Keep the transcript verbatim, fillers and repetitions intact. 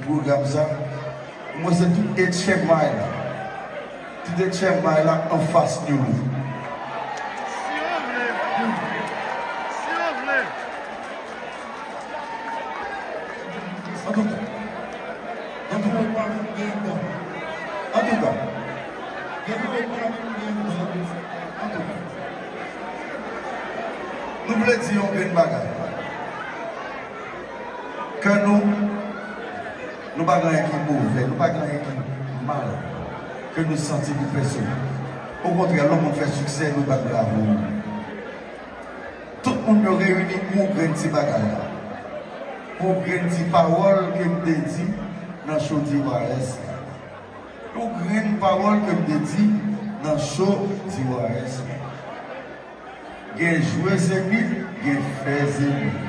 Pwogram sa, mwen se tout H M I la. Tout H M I la anfas New Look. Antouka, antouka, antouka, antouka, nou vle di yon grenn bagay. Kè nou, nou pa gen anyen ki move, nou pa gen anyen ki mal ke nou santi pou fè sou nou. Okontrè, lè yon moun fè siksè, nou ba l bravo. Tout moun yo reyini pou yon grenn ti bagay la. Pou yon grenn ti pawòl ke m te di nan show D Y S la. Yon grenn pawòl ke m te di nan show D Y S la. Gen jwe zenit, gen fè zenit.